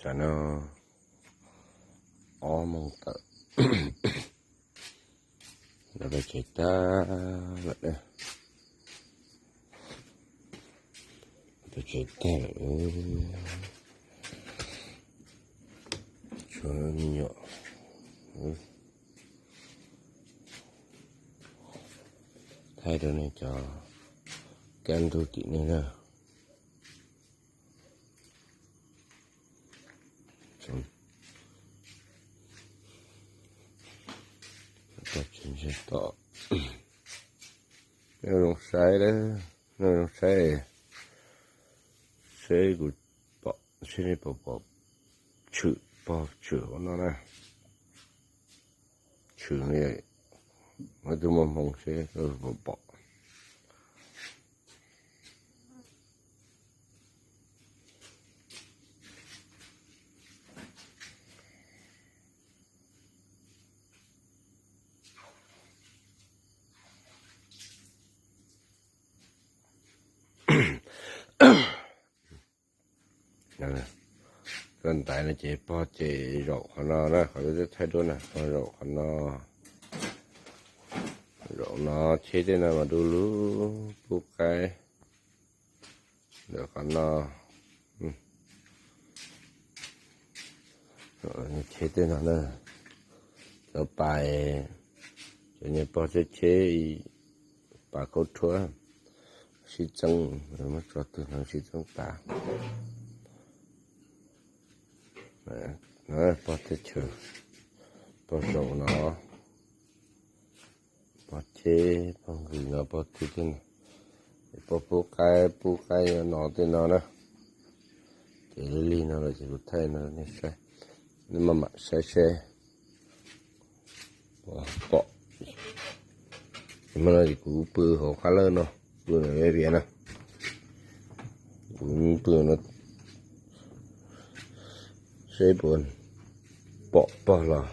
Tam no ob moos tawm, lawv pais tsev tag lawm na. Pais tsev tag lawm. Tshuav me nyuam thaij rau nej cov kab ntug tim nej na. Tom, nej zoo saib, nej zoo saib, seb kuv pom, seb nej puas pom tshwm pog tshwm hauv no na. Tshwm li, muab tus muag hmoo seb puas pom. Koj ntaiv no ces pog ces zaum qhov no na, qhov twb thaij duab na, pog zaum qhov no. Zaum no cheb tej no mas du lug pub qaib ntawm qhov no. Cheb tej no na, cov pais, cov niag pog cheb cheb pas khaub rhuab sib txeeb, muab tso twg no sib txeeb tas. Pog teb chaws, pog zaum no, pog cheb, pog nqis no, pog twg tej no, pog pub qaib, pub qaib no tej no na. Ces lig lig no lawm ces kuv thaij no nej saib, nej maj mam saib seb pom. Hmo no ces kuv pw hauv qab lawj no, pw ntawm viav na, kuv pw no seb puas pom pog los.